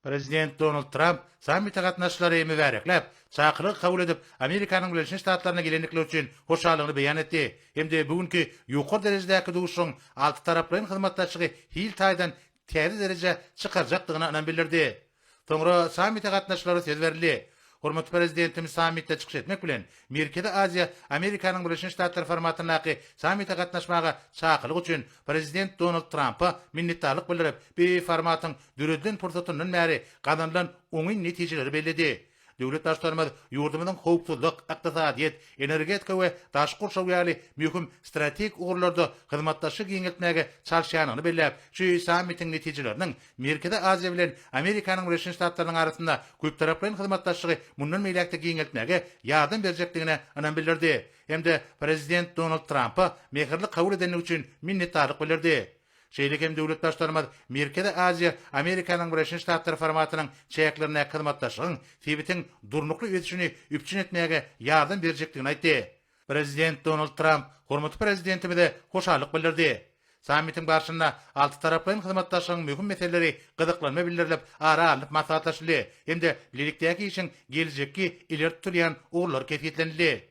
Prezident Donald Tramp sammite gatnaşyjylary mübärekläp, çakylygy kabul edip, Amerikanyň Birleşen Ştatlaryna gelendikleri üçin hoşallygyny beýan etdi hem-de bu günki ýokary derejedäki duşuşygyň altytaraplaýyn hyzmatdaşlygy hil taýdan täze derejä çykarjakdygyna ynam bildirdi. Soňra sammite gatnaşyjylara söz berildi. Hormatly Prezidentimiz sammitde çykyş etmek bilen, Merkezi Aziýa, Amerikanyň Birleşen Ştatlary formatyndaky sammite gatnaşmaga çakylyk üçin Prezident Donald Trampa minnetdarlyk bildirip, bu formatyň döredilen pursatyndan bäri gazanylan oňyn netijeleri belledi. Döwlet Baştutanymyz ýurdumyzyň howpsuzlyk, ykdysadyýet, energetika we daşky gurşaw ýaly möhüm strategik ugurlarda hyzmatdaşlygy giňeltmäge çalyşýandygyny belläp, şu sammitiň netijeleriniň Merkezi Aziýa bilen Amerikanyň Birleşen Ştatlarynyň arasynda köptaraplaýyn hyzmatdaşlygy mundan beýläk-de giňeltmäge ýardam berjekdigine ynam bildirdi hem-de Prezident Donald Trampa mähirli kabul edendigi üçin minnetdarlyk bildirdi. Şeýle hem döwlet Baştutanymyz Merkezi Aziýa, Amerikanyň Birleşen Ştatlary formatynyň çäklerindäki hyzmatdaşlygyň sebitiň durnukly ösüşini üpjün etmäge ýardam berjekdigini aýtdy. Prezident Donald Tramp hormatly Prezidentimize hoşallyk bildirdi. Sammitiň barşynda altytaraplaýyn hyzmatdaşlygyň möhüm meseleleri gyzyklanma bildirilip ara alnyp maslahatlaşyldy hem-de bilelikdäki işiň geljekki ileri tutulýan ugurlary kesgitlenildi.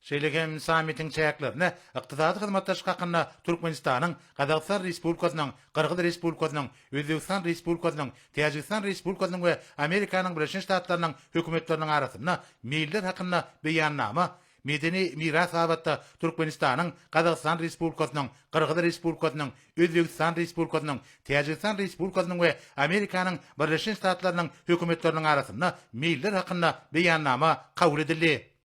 Şeýle hem sammitiň çäklerinde Ykdysady hyzmatdaşlyk hakynda Türkmenistanyň, Gazagystan Respublikasynyň, Gyrgyz Respublikasynyň, Özbegistan Respublikasynyň, Täjigistan Respublikasynyň we Amerikanyň Birleşen Ştatlarynyň Hökümetleriniň arasynda Meýiller hakynda Beýannama, Medeni miras babatda Türkmenistanyň, Gazagystan Respublikasynyň, Gyrgyz Respublikasynyň, Özbegistan Respublikasynyň, Täjigistan Respublikasynyň we Amerikanyň Birleşen Ştatlarynyň Hökümetleriniň arasynda Meýiller hakynda Beýannama kabul edildi.